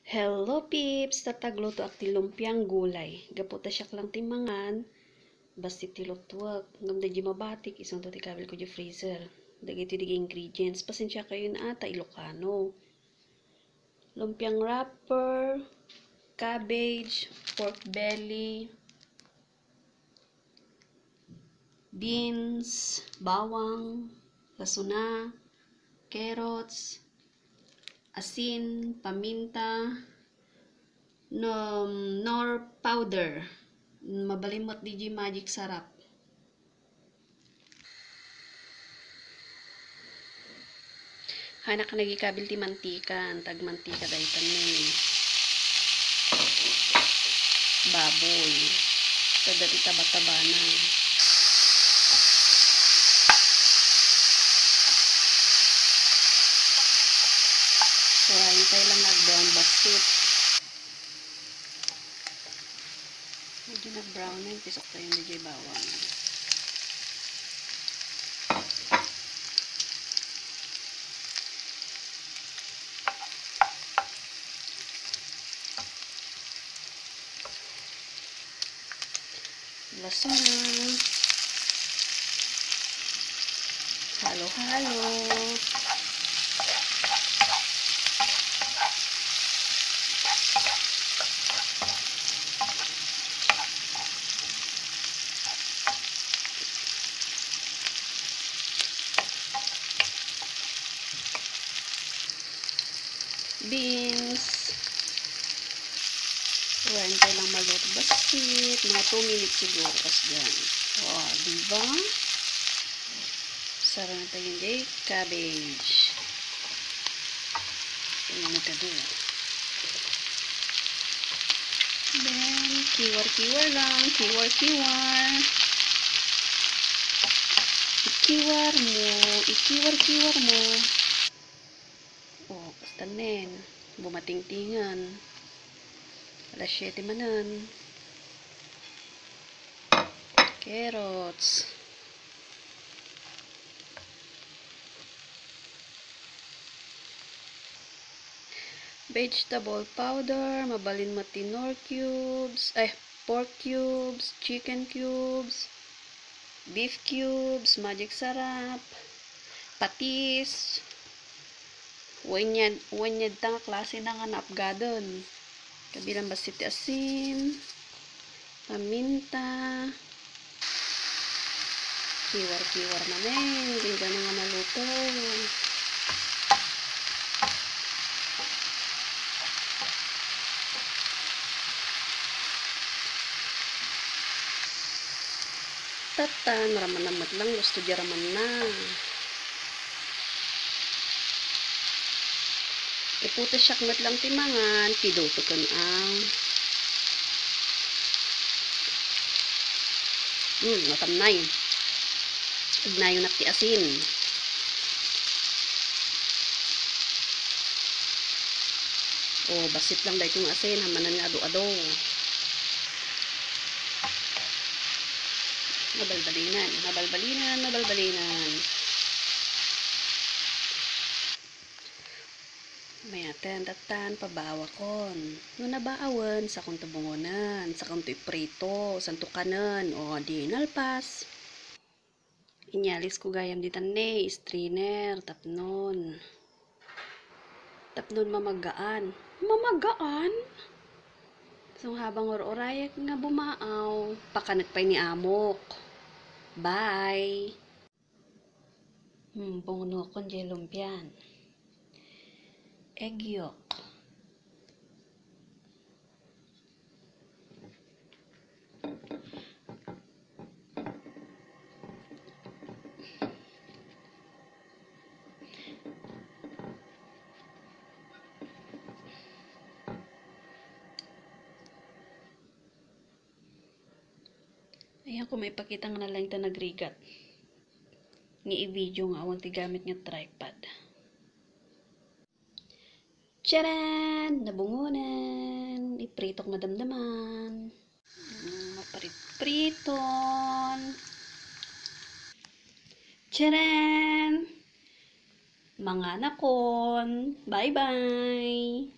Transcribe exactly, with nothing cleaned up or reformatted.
Hello, peeps! Tatagluto ak ti lumpiang gulay. Gapu ta siak lang ti mangan, bassit ti lutuek. Ngem daydi mabatik, isunto ti kabilko di freezer. Dagiti di ingredients, pasensia kayo na ata Ilocano. Lumpiang wrapper, cabbage, pork belly, beans, bawang, lasuna, carrots, asin, paminta, nom-, Knorr powder. Mabalin met daydi Magic Sarap. Hanak nagikabil ti mantika, anta agmantika dayta ni baboy. Kada ti taba-tabana. Urayen tayo lang nag-brown basket. Medyo nag-brown na yung pisok tayo, medyo bawang. Lasuna. Halo-halo. Beans. Urayen tayo lang maluto. Bassit. Mga two minutes siguro. Kas dyan. Oh, di ba? Sara na tayo, hindi? Cabbage. Ayan na tayo. Then, kiwar-kiwar lang. Kiwar-kiwar. Ikiwar mo. Ikiwar-kiwar mo. Oh, basta nen, bumatingtingan. Alas siyete manen. Carrots. Vegetable powder, mabalin met ti Knorr cubes, eh, pork cubes, chicken cubes, beef cubes, Magic Sarap, patis, wenyed, wenyed ta nga klase na nga naapgaden. Kabilang bassit ti asin, paminta, kiwar-kiwar manen, dingganan nga maluto. Tattan, ramanan met lang, gusto di ramanna. Iputesiak met lang ti mangan, piduto ken ang. Hmm, matamnay. Agnayonak ti asin. Oh, bassit lang daytoy nga asin, hammanan nga adu-adu. Mabalbalinan, mabalbalinan, mabalbalinan. Mayaten, tattan, pabawakon. No nabaawen, sakonto bungonen, sakonto iprito, santo kanen, o di nalpas. Inyalisko gayam ditan ne, strainer, tapnon. Tapnon mamagaan. Mamagaan? So, habang or-orayek nga bumaaw, pakanek pay ni amok. Bye! Hmm, bungnokon jay lumpian. Egg yolk. Ayan ko maipakita nga nalaing ta nagrigat. Nga i-video nga awan ti gamit nga tripod. Charan! Nabungonan! Ipritok madamdaman. Mm, maparit-priton. Charan! Manganakon. Bye-bye!